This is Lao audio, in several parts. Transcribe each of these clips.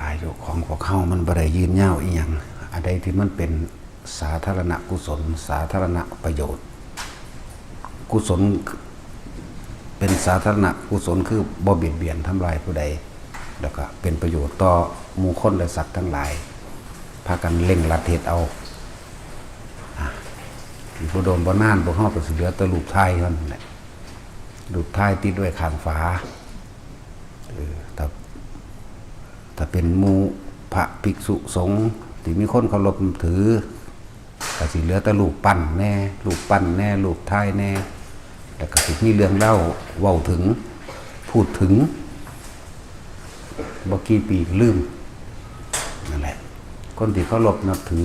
ອາຍຸຂອງພວກເຮົາມັນບໍ່ໄດ້ຍືນຍາວອີ່ຫຍັງ. ອັນໃດທີ່ມັນເປັນສາທາລະນະກຸສົນ, ສາທາລະນະປະໂຫຍດ, ກຸສົນ ເປັນສາທາລະນະກຸສົນ ຄືບໍ່ບຽດບຽນທຳລາຍຜູ້ໃດ ແລ້ວກໍເປັນປະໂຫຍດຕໍ່ໝູ່ຄົນ ແລະ ສັດທັງຫຼາຍ ພາກັນເລັ່ງລັດເຮັດເອົາ. ອາ ອີກບໍ່ດົນບໍ່ນານ ພວກເຮົາກໍຊິເຫຼືອແຕ່ຮູບຖ່າຍເທົ່ານັ້ນແຫຼະ, ຮູບຖ່າຍຕິດໄວ້ຂ້າງຝາ. ເອີ ຖ້າ ຖ້າເປັນໝູ່ພະພິກສຸສົງທີ່ມີຄົນເຄົາລົບນັບຖື ກໍຊິເຫຼືອແຕ່ຮູບປັ້ນແດ່, ຮູບປັ້ນແດ່, ຮູບຖ່າຍແດ່, ແລ້ວກໍຊິມີເລື່ອງເລົ່າເວົ້າເຖິງ, ພູດເຖິງ, ບໍ່ກີ່ປີກໍລືມ. ນັ້ນແຫຼະ, ຄົນທີ່ເຄົາລົບນັບຖື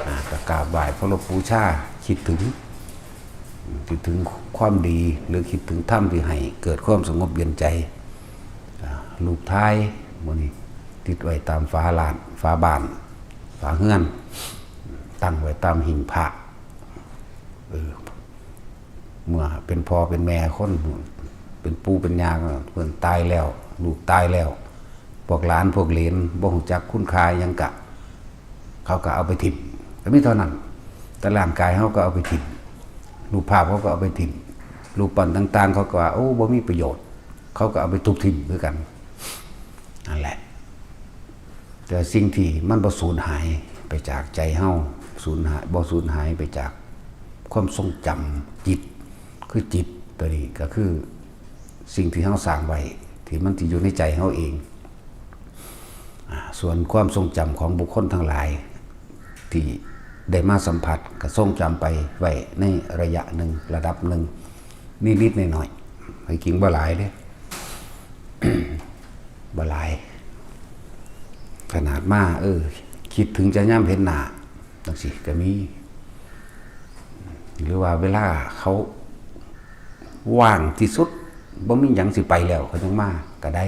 ອາ ກໍກາບໄຫວ້ເຄົາລົບບູຊາ, ຄິດເຖິງ, ຄິດເຖິງຄວາມດີ ຫຼື ຄິດເຖິງທຳທີ່ໃຫ້ເກີດຄວາມສະຫງົບເຢັນໃຈ. ອາ ຮູບຖ່າຍໝູ່ນີ້ຕິດໄວ້ຕາມຝາລານ, ຝາບ້ານ, ຝາເຮືອນ, ຕັ້ງໄວ້ຕາມຫິ້ງພະ. ເອີ ເມື່ອເປັນພໍ່ເປັນແມ່ຄົນ, ເປັນປູ່ເປັນຍ່າ, ເພິ່ນຕາຍແລ້ວ, ລູກຕາຍແລ້ວ, ພວກຫຼານພວກເຫຼນບໍ່ຮູ້ຈັກຄຸນຄ່າຫຍັງກະ ເຂົາກໍເອົາໄປຖິ້ມ, ກໍມີເທົ່ານັ້ນ. ແຕ່ຮ່າງກາຍເຮົາກໍເອົາໄປຖິ້ມ, ຮູບພາບເຂົາກໍເອົາໄປຖິ້ມ, ຮູບປັ້ນຕ່າງໆ ເຂົາກໍວ່າ ໂອ້ ບໍ່ມີປະໂຫຍດ, ເຂົາກໍເອົາໄປທຸບຖິ້ມຄືກັນ. ນັ້ນແຫຼະ. ແຕ່ສິ່ງທີ່ມັນບໍ່ສູນຫາຍໄປຈາກໃຈເຮົາ, ສູນຫາຍ, ບໍ່ສູນຫາຍໄປຈາກຄວາມຊົງຈຳຈິດ, ຄືຈິດຕົວນີ້ກໍຄືສິ່ງທີ່ເຮົາສ້າງໄວ້ ທີ່ມັນຊິຢູ່ໃນໃຈເຮົາເອງ. ອາ ສ່ວນຄວາມຊົງຈຳຂອງບຸກຄົນທັງຫຼາຍທີ່ໄດ້ມາສຳຜັດ ກໍຊົງຈຳໄປໄວ້ໃນໄລຍະໜຶ່ງ, ລະດັບໜຶ່ງ, ນິດໆໜ້ອຍໆ, ໃຫ້ຈິງບໍ່ຫຼາຍເດ້. ບໍ່ຫຼາຍ ຂະໜາດມາ ເອີ ຄິດເຖິງແຕ່ຍາມເຫັນໜ້າ ຈັ່ງຊີ້ກໍມີ. ຫຼືວ່າເວລາເຂົາວ່າງທີ່ສຸດ ບໍ່ມີຫຍັງຊິໄປແລ້ວ ເຂົາຍັງມາກໍໄດ້.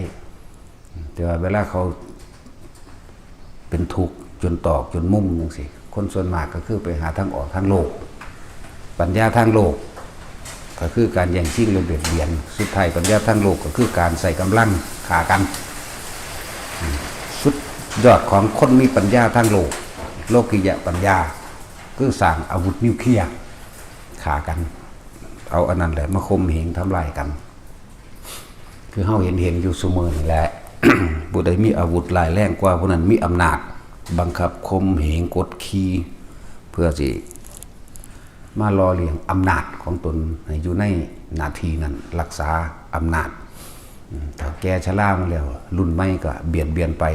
ແຕ່ວ່າເວລາເຂົາເປັນທຸກຈົນຕອກຈົນມຸມຈັ່ງຊີ້ ຄົນສ່ວນມາກກໍຄືໄປຫາທາງອອກທາງໂລກ. ປັນຍາທາງໂລກກໍຄືການແຍ່ງຊິງ ແລະ ບຽດບຽນ. ສຸດທ້າຍປັນຍາທາງໂລກກໍຄືການໃຊ້ກຳລັງຂ້າກັນ. ອາ ສຸດຍອດຂອງຄົນມີປັນຍາທາງໂລກ, ໂລກິຍະປັນຍາ, ຄືສ້າງອາວຸດນິວເຄຍຂ້າກັນ. ເອົາອັນນັ້ນແຫຼະມາຂົ່ມເຫງທຳລາຍກັນ. ຄືເຮົາເຫັນເຫັນຢູ່ຊຸມື້ນີ້ແຫຼະ ຜູ້ໃດມີອາວຸດຮ້າຍແຮງກວ່າ ຜູ້ນັ້ນມີອຳນາດບັງຄັບຂົ່ມເຫງກົດຂີ່ ເພື່ອຊິມາຫຼໍ່ລ້ຽງອຳນາດຂອງຕົນໃຫ້ຢູ່ໃນໜ້າທີ່ນັ້ນ ລັກສາອຳນາດ. ອາ ຖ້າແກ່ຊະລາມາແລ້ວ ລຸ້ນໃໝ່ກໍບຽດບຽນໄປ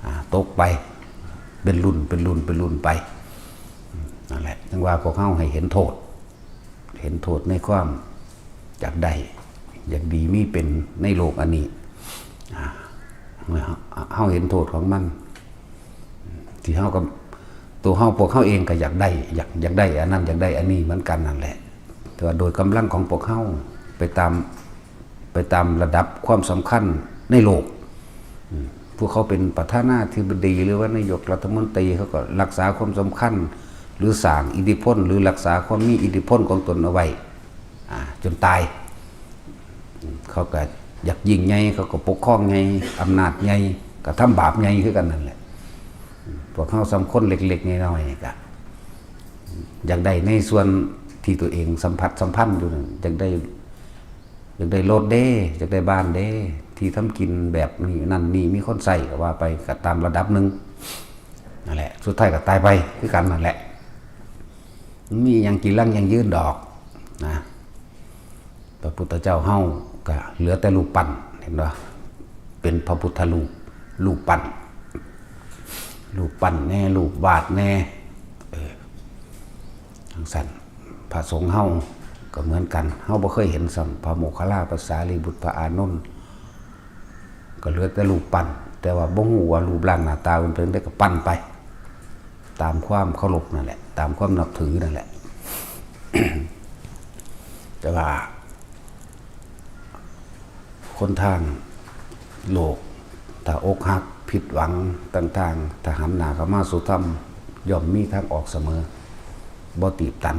ອາ ຕົກໄປ ເປັນລຸ້ນ ເປັນລຸ້ນ ເປັນລຸ້ນໄປ. ອາ ນັ້ນແຫຼະ ຈຶ່ງວ່າພວກເຮົາໃຫ້ເຫັນໂທດ ເຫັນໂທດໃນຄວາມຢາກໄດ້ຢາກດີມີເປັນໃນໂລກອັນນີ້. ອາ ເຮົາເຫັນໂທດຂອງມັນ ທີ່ເຮົາກໍ ຕົວເຮົາ ພວກເຮົາເອງກໍຢາກໄດ້ ຢາກ ຢາກໄດ້ອັນນັ້ນ ຢາກໄດ້ອັນນີ້ເໝືອນກັນນັ້ນແຫຼະ. ແຕ່ວ່າໂດຍກຳລັງຂອງພວກເຮົາ ໄປຕາມ ໄປຕາມລະດັບຄວາມສຳຄັນໃນໂລກ. ອາ ພວກເຂົາເປັນປະທານາທິບໍດີ ຫຼືວ່ານາຍົກລັດຖະມົນຕີ ເຂົາກໍຮັກສາຄວາມສຳຄັນ ຫຼືສ້າງອິດທິພົນ ຫຼືຮັກສາຄວາມມີອິດທິພົນຂອງຕົນເອົາໄວ້ ອາ ຈົນຕາຍ. ເຂົາກໍຢາກຍິ່ງໃຫຍ່ ເຂົາກໍປົກຄອງໃຫຍ່ ອຳນາດໃຫຍ່ ກະທຳບາບໃຫຍ່ຄືກັນນັ້ນແຫຼະ. ພວກເຮົາສ່ຳຄົນເລັກໆນ້ອຍໆນີ້ກະຢາກໄດ້ໃນສ່ວນທີ່ຕົວເອງສຳຜັດສຳພັນຢູ່ນັ້ນ ຢາກໄດ້ ຢາກໄດ້ລົດເດ້ ຢາກໄດ້ບ້ານເດ້ ທີ່ທຳກິນແບບນີ້ນັ້ນນີ້ ມີຄົນໃຊ້ກໍວ່າໄປ ກໍຕາມລະດັບໜຶ່ງນັ້ນແຫຼະ. ສຸດທ້າຍກໍຕາຍໄປຄືກັນນັ້ນແຫຼະ. ມັນມີຫຍັງກີ່ຫຼັງຢັ້ງຢືນດອກນະ. ພະພຸດທະເຈົ້າເຮົາກໍເຫຼືອແຕ່ຮູບປັ້ນ ເຫັນບໍ່? ເປັນພະພຸດທະຮູບ ຮູບປັ້ນ ຮູບປັ້ນແດ່ ຮູບວາດແດ່ ເອີ ຈັ່ງຊັ້ນ. ພະສົງເຮົາກໍເໝືອນກັນ ເຮົາບໍ່ເຄີຍເຫັນຊ້ຳ ພະໂມກຄັນລາ ພະສາລີບຸດ ພະອານົນ ກໍເຫຼືອແຕ່ຮູບປັ້ນ ແຕ່ວ່າບໍ່ຮູ້ວ່າຮູບຮ່າງໜ້າຕາເພິ່ນເປັນຈັ່ງໃດ ກໍປັ້ນໄປຕາມຄວາມເຄົາລົບນັ້ນແຫຼະ ຕາມຄວາມນັບຖືນັ້ນແຫຼະ. ແຕ່ວ່າຄົນທາງໂລກ ຖ້າອົກຫັກຜິດຫວັງຕ່າງໆ ຖ້າຫັນໜ້າເຂົ້າມາສູ່ທຳ ຍ່ອມມີທາງອອກສະເໝີ. ບໍ່ຕີບຕັນ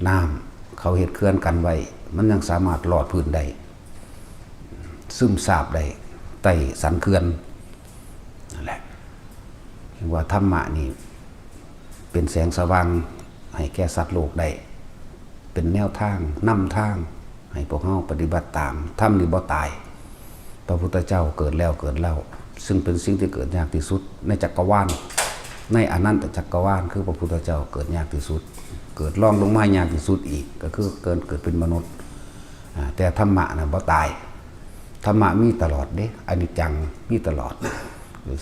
ນ້ຳເຂົາເຮັດເຂື່ອນກັ້ນໄວ້ ມັນຍັງສາມາດລອດພື້ນໄດ້ ຊຶມຊາບໄດ້ໃຕ້ສັນເຂື່ອນ. ນັ້ນແຫຼະ ເຫັນວ່າທຳມະນີ້ເປັນແສງສະຫວ່າງໃຫ້ແກ່ສັດໂລກໄດ້ ເປັນແນວທາງນຳທາງໃຫ້ພວກເຮົາປະຕິບັດຕາມ. ທຳນີ້ບໍ່ຕາຍ. ພະພຸດທະເຈົ້າເກີດແລ້ວເກີດເລົ່າ ຊຶ່ງເປັນສິ່ງທີ່ເກີດຍາກທີ່ສຸດໃນຈັກກະວານ, ໃນອະນັນຕະຈັກກະວານ ຄືພະພຸດທະເຈົ້າເກີດຍາກທີ່ສຸດ, ເກີດລອງລົງມາຍາກທີ່ສຸດອີກ ກໍຄືເກີດ, ເກີດເປັນມະນຸດ. ອາ, ແຕ່ທຳມະນະບໍ່ຕາຍ. ທຳມະມີຕະຫຼອດເດ້, ອະນິດຈັງມີຕະຫຼອດ.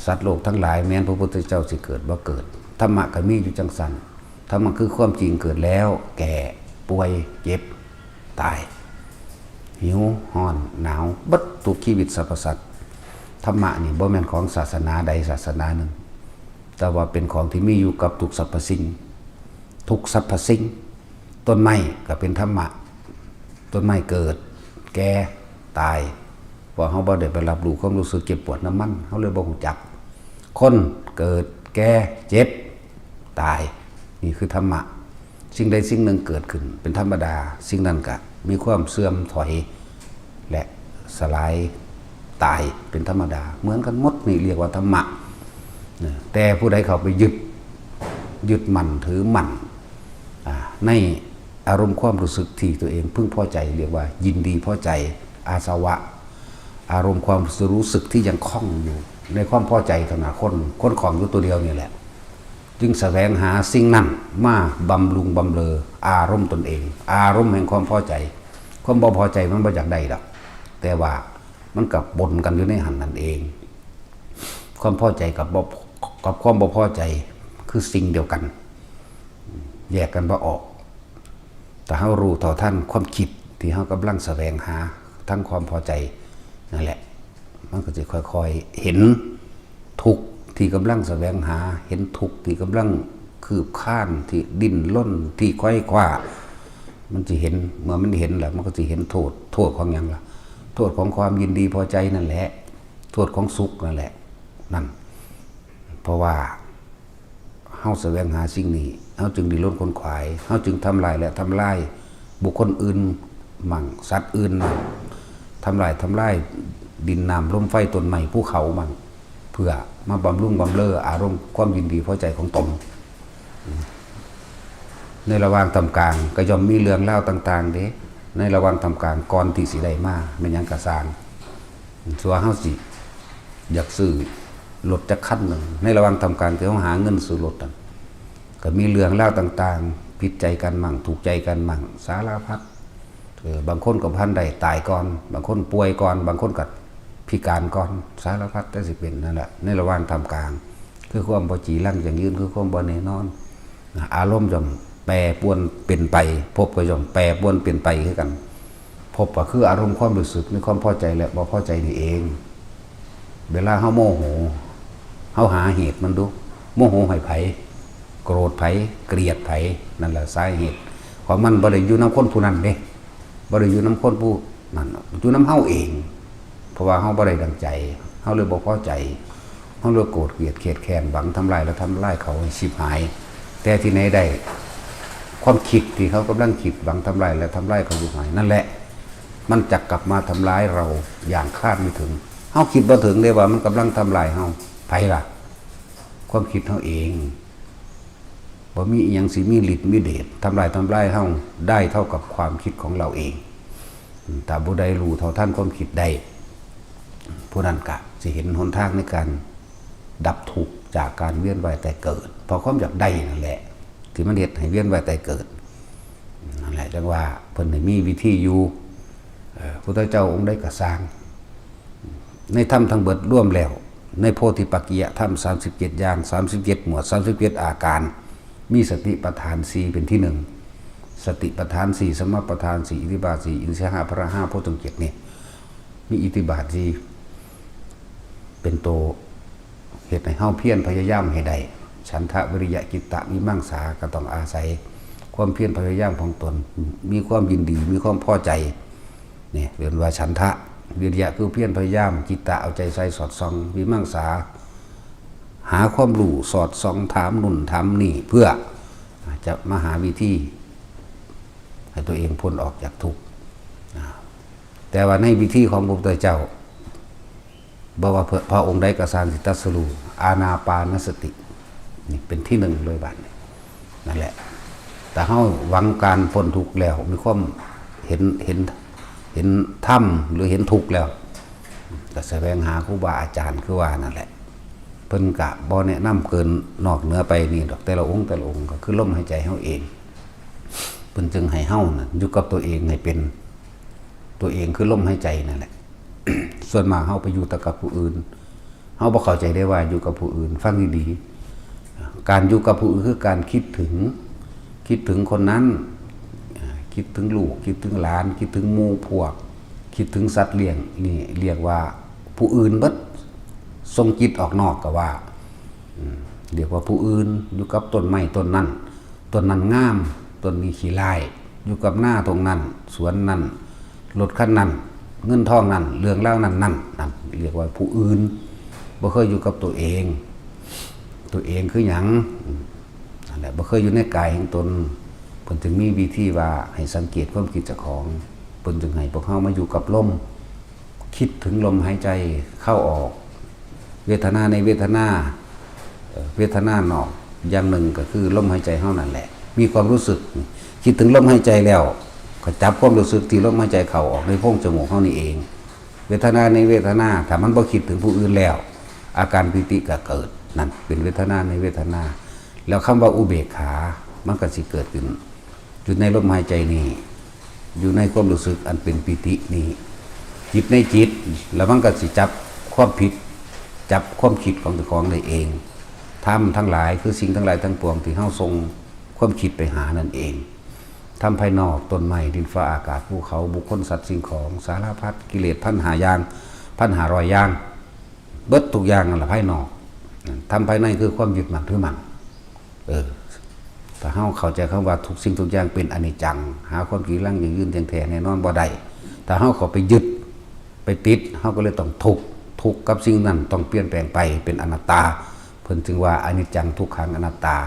ສັດໂລກທັງຫຼາຍ ແມ່ນພະພຸດທະເຈົ້າຊິເກີດບໍ່ເກີດ, ທຳມະກໍມີຢູ່ຈັ່ງຊັ້ນ. ທຳມະຄືຄວາມຈິງ ເກີດແລ້ວ ແກ່ ປ່ວຍ ເຈັບ ຕາຍ ຫິວ ຮ້ອນ ໜາວ ເບິດທຸກຊີວິດສັບພະສັດ. ທຳມະນີ້ບໍ່ແມ່ນຂອງສາສະໜາໃດສາສະໜາໜຶ່ງ, ແຕ່ວ່າເປັນຂອງທີ່ມີຢູ່ກັບທຸກສັບພະສິ່ງ. ທຸກສັບພະສິ່ງ. ຕົ້ນໄມ້ກໍເປັນທຳມະ. ຕົ້ນໄມ້ເກີດ ແກ່ ຕາຍ. ເພາະເຮົາບໍ່ໄດ້ໄປຮັບຮູ້ຄວາມຮູ້ສຶກເຈັບປວດນຳມັນ, ເຮົາເລີຍບໍ່ຮູ້ຈັກ. ຄົນເກີດ ແກ່ ເຈັບ ຕາຍ. ນີ້ຄືທຳມະ. ສິ່ງໃດສິ່ງໜຶ່ງເກີດຂຶ້ນເປັນທຳມະດາ, ສິ່ງນັ້ນກະມີຄວາມເສື່ອມຖອຍ ແລະ ສະຫຼາຍ ຕາຍເປັນທຳມະດາ ເໝືອນກັນໝົດ. ນີ້ລຽກວ່າທຳມະ. ແຕ່ຜູ້ໃດເຂົ້າໄປຍຶດ, ຍຶດໝັ້ນຖືໝັ້ນ ອາ ໃນອາລົມຄວາມຮູ້ສຶກທີ່ຕົວເອງເພິ່ງພໍໃຈ, ລຽກວ່າຍິນດີພໍໃຈ, ອາສະວະ, ອາລົມຄວາມຮູ້ສຶກທີ່ຍັງຄົງຢູ່ໃນຄວາມພໍໃຈເທົ່ານັ້ນ. ຄົນ, ຄົນຂ້ອງຢູ່ຕົວດຽວນີ້ແຫຼະ. ຈຶ່ງສະແຫວງຫາສິ່ງນັ້ນມາບຳລຸງບຳເລີອາລົມຕົນເອງ, ອາລົມແຫ່ງຄວາມພໍໃຈ. ຄວາມບໍ່ພໍໃຈມັນບໍ່ຢາກໄດ້ດອກ, ແຕ່ວ່າມັນກໍປົນກັນຢູ່ໃນຫັ້ນນັ້ນເອງ. ຄວາມພໍໃຈກັບບໍ່, ກັບຄວາມບໍ່ພໍໃຈຄືສິ່ງດຽວກັນ, ແຍກກັນບໍ່ອອກ. ຖ້າເຮົາຮູ້ເທົ່າທັນຄວາມຄິດທີ່ເຮົາກຳລັງສະແຫວງຫາທາງຄວາມພໍໃຈນັ້ນແຫຼະ, ມັນກໍຊິຄ່ອຍໆເຫັນທຸກທີ່ກຳລັງສະແຫວງຫາ, ເຫັນທຸກທີ່ກຳລັງຄືບຄານ, ທີ່ດີ້ນລົນ, ທີ່ໄຂວ້ຄວ້າ. ມັນຊິເຫັນ, ເມື່ອມັນເຫັນແລ້ວ ມັນກໍຊິເຫັນໂທດ. ໂທດຂອງຫຍັງລະ? ໂທດຂອງຄວາມຍິນດີພໍໃຈນັ້ນແຫຼະ, ໂທດຂອງສຸກນັ້ນແຫຼະ. ນັ້ນ, ເພາະວ່າ ເຮົາສະແຫວງຫາສິ່ງນີ້, ເຮົາຈຶ່ງດີ້ນລົນຂວນຂວາຍ, ເຮົາຈຶ່ງທຳລາຍ ແລະ ທຳລາຍບຸກຄົນອື່ນໝັ້ງ, ສັດອື່ນໝັ້ງ, ທຳລາຍ, ທຳລາຍດິນ, ນ້ຳ, ລົມ, ໄຟ, ຕົ້ນໄມ້, ພູເຂົາໝັ້ງ, ເພື່ອມາບຳລຸງບຳເລີອາລົມຄວາມຍິນດີພໍໃຈຂອງຕົນ. ໃນລະຫວ່າງທ່າມກາງກໍຍ່ອມມີເລື່ອງລາວຕ່າງໆເດ້, ໃນລະຫວ່າງທ່າມກາງກ່ອນທີ່ຊິໄດ້ມາ ແມ່ນຫຍັງກໍຊ່າງ, ສ່ວນເຮົາຊິ ຢາກຊື້ລົດຈັກຄັນໜຶ່ງ, ໃນລະຫວ່າງທຳການທີ່ເຮົາຫາເງິນຊື້ລົດນັ້ນ ກໍມີເລື່ອງລາວຕ່າງໆ ຜິດໃຈກັນໝັ້ງ ຖືກໃຈກັນໝັ້ງ ສາລະພັດ. ເອີ ບາງຄົນກໍບໍ່ທັນໄດ້ຕາຍກ່ອນ, ບາງຄົນປ່ວຍກ່ອນ, ບາງຄົນກໍພິການກ່ອນ, ສາລະພັດແຕ່ຊິເປັນ. ນັ້ນແຫຼະ ໃນລະຫວ່າງທຳກາງ ຄືຄວາມບໍ່ຈີລັງຢັ້ງຢືນ, ຄືຄວາມບໍ່ແນ່ນອນ. ອາລົມຍ່ອມແປປວນເປັນໄປ, ພົບກໍຍ່ອມແປປວນເປັນໄປຄືກັນ. ພົບກໍຄືອາລົມຄວາມຮູ້ສຶກໃນຄວາມພໍໃຈ ແລະ ບໍ່ພໍໃຈນີ້ເອງ. ເວລາເຮົາໂມໂຫ, ເຮົາຫາເຫດມັນດູ, ໂມໂຫໃຫ້ໃຜ? ໂກຣດໃຜ? ເກລຽດໃຜ? ນັ້ນລະສາເຫດຂອງມັນ ບໍ່ໄດ້ຢູ່ນຳຄົນຜູ້ນັ້ນເດ້, ບໍ່ໄດ້ຢູ່ນຳຄົນຜູ້ນັ້ນ, ຢູ່ນຳເຮົາເອງ. ເພາະວ່າເຮົາບໍ່ໄດ້ດັ່ງໃຈ, ເຮົາເລີຍບໍ່ພໍໃຈ, ເຮົາເລີຍໂກດກຽດຄຽດແຄ້ນ ຫວັງທຳລາຍ ແລະ ທຳລາຍເຂົາໃຫ້ຊິບຫາຍ. ແຕ່ທີ່ໃດໄດ້ ຄວາມຄິດທີ່ເຮົາກຳລັງຄິດ ຫວັງທຳລາຍ ແລະ ທຳລາຍເຂົາຊິບຫາຍນັ້ນແຫຼະ ມັນຈະກັບມາທຳລາຍເຮົາຢ່າງຄາດບໍ່ເຖິງ. ເຮົາຄິດບໍ່ເຖິງເດ້ວ່າມັນກຳລັງທຳລາຍເຮົາ. ໃຜລະ? ຄວາມຄິດເຮົາເອງ. ບໍ່ມີອີ່ຫຍັງຊິມີລິດມີເດດທຳລາຍ, ທຳລາຍເຮົາໄດ້ເທົ່າກັບຄວາມຄິດຂອງເຮົາເອງ. ຖ້າຜູ້ໃດຮູ້ເທົ່າທັນຄວາມຄິດໄດ້, ຜູ້ນັ້ນກະຊິເຫັນຫົນທາງໃນການດັບທຸກຈາກການວຽນວ່າຍຕາຍເກີດ, ເພາະຄວາມຢາກໄດ້ນັ້ນແຫຼະ ທີ່ມັນເຮັດໃຫ້ວຽນວ່າຍຕາຍເກີດ. ນັ້ນແຫຼະ ຈັ່ງວ່າເພິ່ນໄດ້ມີວິທີຢູ່. ເອີ ພຸດທະເຈົ້າອົງໃດກໍຊ່າງ, ໃນທຳທັງເບິດລວມແລ້ວ ໃນໂພທິປັກກິຍະທຳ ສາມສິບເຈັດຢ່າງ, ສາມສິບເຈັດໝວດ, ສາມສິບເຈັດອາການ, ມີສະຕິປະທານສີ່ເປັນທີໜຶ່ງ, ສະຕິປະທານສີ່, ສະມາປະທານສີ່, ອິດທິບາດສີ່, ອິນຊະຫະພະລະຫ້າ, ໂພດທັງເຈັດນີ້ ມີອິດທິບາດສີ່ເປັນໂຕ ເຮັດໃຫ້ເຮົາພຽນພະຍາຍາມໃຫ້ໄດ້. ສັນທະ ວິລິຍະ ຈິດຕະ ວິມັງສາ ກໍຕ້ອງອາໄສຄວາມພຽນພະຍາຍາມຂອງຕົນ, ມີຄວາມຍິນດີ, ມີຄວາມພໍໃຈ. ນີ້ເອີ້ນວ່າສັນທະ. ວິລິຍະ ຄືພຽນພະຍາຍາມ, ຈິດຕະ ເອົາໃຈໃສ່ສອດສ່ອງ, ວິມັງສາ ຫາຄວາມຮູ້ສອດສ່ອງ, ຖາມໂນ່ນຖາມນີ້ ເພື່ອຈະມາຫາວິທີໃຫ້ຕົວເອງພົ້ນອອກຈາກທຸກ. ແຕ່ວ່າໃນວິທີຂອງພະພຸດທະເຈົ້າ ບໍ່ວ່າພະ ພະອົງໃດກໍຊ່າງທີ່ຕັດສະຮູ້ອານາປານະສະຕິ ນີ້ເປັນທີໜຶ່ງເລີຍບາດນີ້. ນັ້ນແຫຼະ ຖ້າເຮົາຫວັງການພົ້ນທຸກແລ້ວ ມີຄວາມເຫັນ ເຫັນ ເຫັນທຳ ຫຼື ເຫັນທຸກແລ້ວ ກໍສະແຫວງຫາຄູບາອາຈານ ຄືວ່ານັ້ນແຫຼະ. ເພິ່ນກະບໍ່ແນະນຳເກີນນອກເໜືອໄປນີ້ດອກ. ແຕ່ລະອົງ ແຕ່ລະອົງກໍຄືລົມຫາຍໃຈເຮົາເອງ. ເພິ່ນຈຶ່ງໃຫ້ເຮົານັ້ນຢູ່ກັບຕົວເອງໃຫ້ເປັນ ຕົວເອງຄືລົມຫາຍໃຈນັ້ນແຫຼະ. ສ່ວນມາກເຮົາໄປຢູ່ແຕ່ກັບຜູ້ອື່ນ ເຮົາບໍ່ເຂົ້າໃຈໄດ້ວ່າຢູ່ກັບຜູ້ອື່ນ. ຟັງດີໆ ການຢູ່ກັບຜູ້ອື່ນຄືການຄິດເຖິງ ຄິດເຖິງຄົນນັ້ນ ຄິດເຖິງລູກ ຄິດເຖິງຫຼານ ຄິດເຖິງໝູ່ພວກ ຄິດເຖິງສັດລ້ຽງ ນີ້ລຽກວ່າຜູ້ອື່ນເບິດ. ສົ່ງຈິດອອກນອກກໍວ່າ ອືມ ລຽກວ່າຜູ້ອື່ນ. ຢູ່ກັບຕົ້ນໄມ້ຕົ້ນນັ້ນ ຕົ້ນນັ້ນງາມ ຕົ້ນນີ້ຂີ້ຮ້າຍ ຢູ່ກັບນາທົ່ງນັ້ນ ສວນນັ້ນ ລົດຄັນນັ້ນ ເງິນທອງນັ້ນ ເລື່ອງລາວນັ້ນໆ ນັ້ນລຽກວ່າຜູ້ອື່ນ. ບໍ່ເຄີຍຢູ່ກັບຕົວເອງ. ຕົວເອງຄືຫຍັງ? ອືມ ນັ້ນແຫຼະ ບໍ່ເຄີຍຢູ່ໃນກາຍແຫ່ງຕົນ. ເພິ່ນຈຶ່ງມີວິທີວ່າໃຫ້ສັງເກດຄວາມຄິດເຈົ້າຂອງ. ເພິ່ນຈຶ່ງໃຫ້ພວກເຮົາມາຢູ່ກັບລົມ ຄິດເຖິງລົມຫາຍໃຈເຂົ້າອອກ ເວທະນາໃນເວທະນາ ເອີ ເວທະນານອກຢ່າງໜຶ່ງກໍຄືລົມຫາຍໃຈເຮົານັ້ນແຫຼະ ມີຄວາມຮູ້ສຶກ. ຄິດເຖິງລົມຫາຍໃຈແລ້ວ ກໍຈັບຄວາມຮູ້ສຶກທີ່ລົມຫາຍໃຈເຂົ້າອອກໃນໂພງຈະມູກເຮົານີ້ເອງ. ເວທະນາໃນເວທະນາ ຖ້າມັນບໍ່ຄິດເຖິງຜູ້ອື່ນແລ້ວ ອາການປີຕິກໍເກີດ. ນັ້ນເປັນເວທະນາໃນເວທະນາ. ແລ້ວຄຳວ່າອຸເບກຂາ ມັນກໍຊິເກີດຂຶ້ນ ຢູ່ໃນລົມຫາຍໃຈນີ້ ຢູ່ໃນຄວາມຮູ້ສຶກອັນເປັນປີຕິນີ້ ຈິດໃນຈິດ ແລ້ວມັນກໍຊິຈັບຄວາມຜິດ ຈັບຄວາມຄິດຂອງເຈົ້າຂອງໄດ້ເອງ. ທຳທັງຫຼາຍ ຄືສິ່ງທັງຫຼາຍທັງປວງທີ່ເຮົາສົ່ງຄວາມຄິດໄປຫານັ້ນເອງ. ທຳພາຍນອກ ຕົ້ນໄມ້ ດິນຟ້າອາກາດ ພູເຂົາ ບຸກຄົນ ສັດ ສິ່ງຂອງ ສາລະພັດ ກິເລດ ພັນຫ້າຢ່າງ ພັນຫ້າຮ້ອຍຢ່າງ ເບິດທຸກຢ່າງນັ້ນລະພາຍນອກ. ທຳພາຍໃນຄືຄວາມຍຶດໝັ້ນຖືໝັ້ນ. ເອີ ຖ້າເຮົາເຂົ້າໃຈຄຳວ່າທຸກສິ່ງທຸກຢ່າງເປັນອະນິດຈັງ ຫາຄວາມຈີລັງຢັ້ງຢືນທ່ຽງແທ້ແນ່ນອນບໍ່ໄດ້. ຖ້າເຮົາເຂົ້າໄປຍຶດໄປຕິດ ເຮົາກໍເລີຍຕ້ອງທຸກ. ທຸກກັບສິ່ງນັ້ນຕ້ອງປ່ຽນແປງໄປເປັນອະນັດຕາ. ເພິ່ນຈຶ່ງວ່າອະນິດຈັງ ທຸກຂັງ ອະນັດຕາ.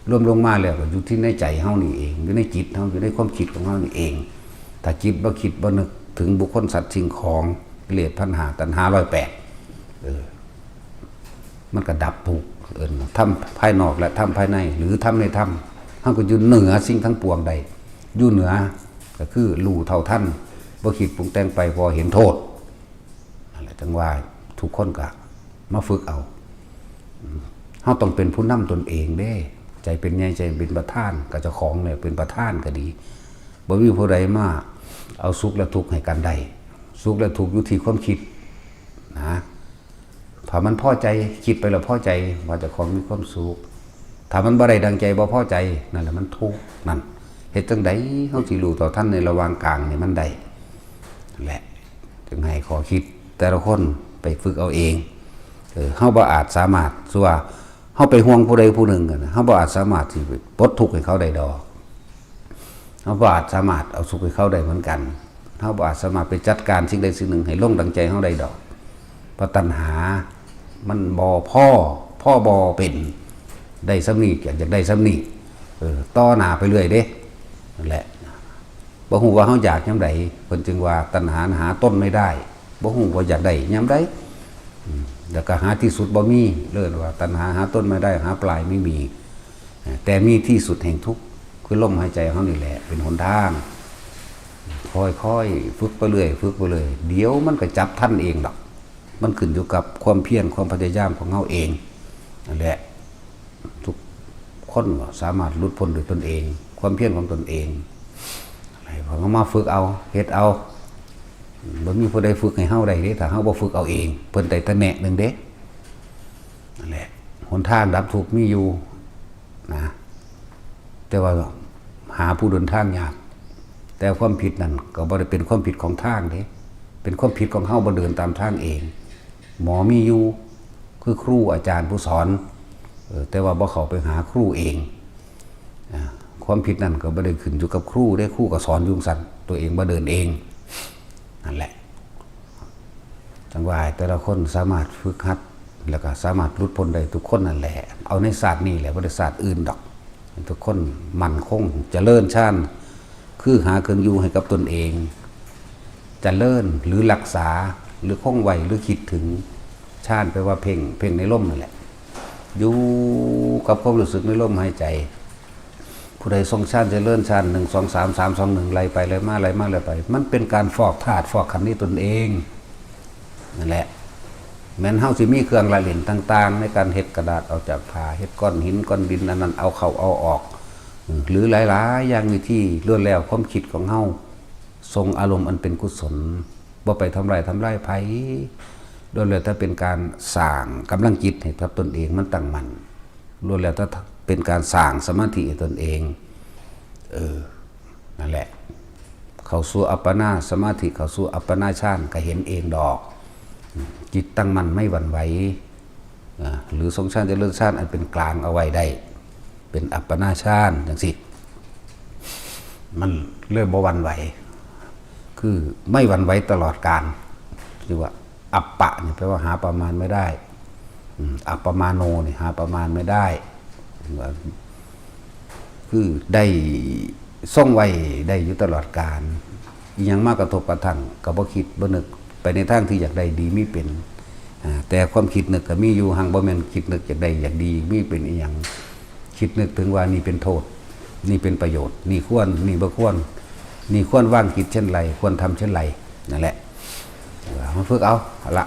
ລວມລົງມາແລ້ວກໍຢູ່ທີ່ໃນໃຈເຮົານີ້ເອງ ຢູ່ໃນຈິດເຮົາ ຢູ່ໃນຄວາມຄິດຂອງເຮົານີ້ເອງ. ຖ້າຈິດບໍ່ຄິດບໍ່ນຶກເຖິງບຸກຄົນ ສັດ ສິ່ງຂອງ ກິເລດ ພັນຫ້າ ຕັນຫາ ຮ້ອຍແປດ ເອີ ມັນກໍດັບທຸກ. ເອີ້ນທຳພາຍນອກ ແລະ ທຳພາຍໃນ ຫຼື ທຳໃນທຳ ເຮົາກໍຢູ່ເໜືອສິ່ງທັງປວງໄດ້. ຢູ່ເໜືອກໍຄືຮູ້ເທົ່າທັນ ບໍ່ຄິດປຸງແຕ່ງໄປ ເພາະເຫັນໂທດ. ນັ້ນແຫຼະ ຈັ່ງວ່າທຸກຄົນກໍມາຝຶກເອົາ. ເຮົາຕ້ອງເປັນຜູ້ນຳຕົນເອງເດ້ ໃຈເປັນໃຫຍ່ ໃຈເປັນປະທານ ກໍເຈົ້າຂອງແຫຼະ ເປັນປະທານກໍດີ. ບໍ່ມີຜູ້ໃດມາເອົາສຸກ ແລະ ທຸກໃຫ້ກັນໄດ້. ສຸກ ແລະ ທຸກຢູ່ທີ່ຄວາມຄິດນະ. ຖ້າມັນພໍໃຈ ຄິດໄປແລ້ວພໍໃຈວ່າເຈົ້າຂອງມີຄວາມສຸກ. ຖ້າມັນບໍ່ໄດ້ດັ່ງໃຈ ບໍ່ພໍໃຈ ນັ້ນແຫຼະມັນທຸກ. ນັ້ນ ເຮັດຈັ່ງໃດເຮົາຊິຮູ້ເທົ່າທັນໃນລະຫວ່າງກາງໃຫ້ມັນໄດ້? ແຫຼະ ຈຶ່ງໃຫ້ຂໍ້ຄິດແຕ່ລະຄົນໄປຝຶກເອົາເອງ. ເອີ ເຮົາບໍ່ອາດສາມາດ ສົມມຸດວ່າເຮົາໄປຫ່ວງຜູ້ໃດຜູ້ໜຶ່ງຫັ້ນນະ ເຮົາບໍ່ອາດສາມາດຊິໄປປົດທຸກໃຫ້ເຂົາໄດ້ດອກ. ເຮົາບໍ່ອາດສາມາດເອົາສຸກໃຫ້ເຂົາໄດ້ເໝືອນກັນ. ເຮົາບໍ່ອາດສາມາດໄປຈັດການສິ່ງໃດສິ່ງໜຶ່ງໃຫ້ລົງດັ່ງໃຈເຮົາໄດ້ດອກ. ເພາະຕັນຫາມັນບໍ່ພໍ ພໍບໍ່ເປັນ. ໄດ້ສ່ຳນີ້ກໍຢາກໄດ້ສ່ຳນີ້ ເອີ ຕໍ່ໜ້າໄປເລື້ອຍເດ້. ນັ້ນແຫຼະ ບໍ່ຮູ້ວ່າເຮົາຢາກຍາມໃດ ເພິ່ນຈຶ່ງວ່າຕັນຫາຫາຕົ້ນໄມ່ໄດ້ ບໍ່ຮູ້ວ່າຢາກໄດ້ຍາມໃດ. ອືມ ແລ້ວກໍຫາທີ່ສຸດບໍ່ມີ ເອີ້ນວ່າຕັນຫາຫາຕົ້ນໄມ່ໄດ້ ຫາປາຍໄມ່ມີ. ແຕ່ມີທີ່ສຸດແຫ່ງທຸກ ຄືລົມຫາຍໃຈເຮົານີ້ແຫຼະເປັນຫົນທາງ. ຄ່ອຍໆ ຝຶກໄປເລື້ອຍ ຝຶກໄປເລື້ອຍ ດຽວມັນກໍຈັບທັນເອງດອກ. ມັນຂຶ້ນຢູ່ກັບຄວາມພຽນ ຄວາມພະຍາຍາມຂອງເຮົາເອງ. ນັ້ນແຫຼະ ທຸກຄົນກໍສາມາດຫຼຸດພົ້ນດ້ວຍຕົນເອງ ຄວາມພຽນຂອງຕົນເອງ. ໃຫ້ພວກເຮົາມາຝຶກເອົາ ເຮັດເອົາ. ບໍ່ມີຜູ້ໃດຝຶກໃຫ້ເຮົາໄດ້ເດ້ ຖ້າເຮົາບໍ່ຝຶກເອົາເອງ. ເພິ່ນໄດ້ແຕ່ແນະໜຶ່ງເດ້. ນັ້ນແຫຼະ ຫົນທາງດັບທຸກມີຢູ່ນະ ແຕ່ວ່າຫາຜູ້ເດີນທາງຍາກ. ແຕ່ຄວາມຜິດນັ້ນກໍບໍ່ໄດ້ເປັນຄວາມຜິດຂອງທາງເດ້ ເປັນຄວາມຜິດຂອງເຮົາບໍ່ເດີນຕາມທາງເອງ. ໝໍມີຢູ່ ຄືຄູອາຈານຜູ້ສອນ ເອີ ແຕ່ວ່າບໍ່ເຂົ້າໄປຫາຄູເອງ. ອາ ຄວາມຜິດນັ້ນກໍບໍ່ໄດ້ຂຶ້ນຢູ່ກັບຄູເດ້ ຄູກໍສອນຢູ່ຈັ່ງຊັ້ນ ຕົວເອງບໍ່ເດີນເອງ. ນັ້ນແຫຼະ ຈັ່ງວ່າໃຫ້ແຕ່ລະຄົນສາມາດຝຶກຫັດ ແລ້ວກໍສາມາດຫຼຸດພົ້ນໄດ້ທຸກຄົນນັ້ນແຫຼະ. ເອົາໃນຊາດນີ້ແຫຼະ ບໍ່ໄດ້ຊາດອື່ນດອກ. ໃຫ້ທຸກຄົນໝັ້ນຄົງ ຈະເລີນຊານ ຄືຫາເຄື່ອງຢູ່ໃຫ້ກັບຕົນເອງ ຈະເລີນ ຫຼື ຮັກສາ ຫຼື ຄົງໄວ້ ຫຼື ຄິດເຖິງ ฌານແປວ່າເພັ່ງ ເພັ່ງໃນລົມນັ້ນແຫຼະ ຢູ່ກັບຄວາມຮູ້ສຶກໃນລົມຫາຍໃຈ. ຜູ້ໃດຊົງຊານຈະເລີນຊານ ໜຶ່ງ ສອງ ສາມ ສາມ ສອງ ໜຶ່ງ ໄລ່ໄປໄລ່ມາ ໄລ່ມາໄລ່ໄປ ມັນເປັນການຟອກທາດຟອກຂັນໃນຕົນເອງນັ້ນແຫຼະ. ແມ່ນເຮົາຊິມີເຄື່ອງລະຫຼິ້ນຕ່າງໆ ໃນການເຮັດກະດາດອອກຈາກຜ້າ ເຮັດກ້ອນຫີນກ້ອນດິນ ອັນນັ້ນເອົາເຂົ້າເອົາອອກ ຫຼືຫຼາຍໆຢ່າງວິທີ ລ້ວນແລ້ວຄວາມຄິດຂອງເຮົາ ສົ່ງອາລົມອັນເປັນກຸສົນ ບໍ່ໄປທຳລາຍ ທຳລາຍໃຜ ລ້ວນແລ້ວແຕ່ເປັນການສ້າງກຳລັງຈິດໃຫ້ກັບຕົນເອງມັນຕັ້ງໝັ້ນ ລ້ວນແລ້ວແຕ່ເປັນການສ້າງສະມາທິໃຫ້ຕົນເອງ. ເອີ ນັ້ນແຫຼະ ເຂົ້າສູ່ອັບປະນາສະມາທິ ເຂົ້າສູ່ອັບປະນາຊານ ກໍເຫັນເອງດອກ ຈິດຕັ້ງໝັ້ນໄມ່ຫວັ່ນໄຫວ. ອາ ຫຼືຊົງຊານຈະເລີນຊານອັນເປັນກາງເອົາໄວ້ໄດ້ ເປັນອັບປະນາຊານຈັ່ງຊີ້ ມັນເລີຍບໍ່ຫວັ່ນໄຫວ ຄືໄມ່ຫວັ່ນໄຫວຕະຫຼອດການ. ຫຼືວ່າອັບປະນີ້ແປວ່າຫາປະມານໄມ່ໄດ້ ອາ ອັບປະມາໂນນີ້ຫາປະມານໄມ່ໄດ້ ຄືໄດ້ຊົງໄວ້ໄດ້ຢູ່ຕະຫຼອດການ. ອີ່ຫຍັງມາກະທົບກະທັ່ງ ກະບໍ່ຄິດບໍ່ນຶກໄປໃນທາງທີ່ຢາກໄດ້ດີມີເປັນ. ອາ ແຕ່ຄວາມຄິດນຶກກະມີຢູ່ ຫາກບໍ່ແມ່ນຄິດນຶກຢາກໄດ້ຢາກດີມີເປັນອີ່ຫຍັງ ຄິດນຶກເຖິງວ່ານີ້ເປັນໂທດ ນີ້ເປັນປະໂຫຍດ ນີ້ຄວນ ນີ້ບໍ່ຄວນ ນີ້ຄວນວາງຈິດເຊັ່ນໃດ ຄວນທຳເຊັ່ນໃດ ນັ້ນແຫຼະ. ເອົາມາຝຶກເອົາ ເອົາລະ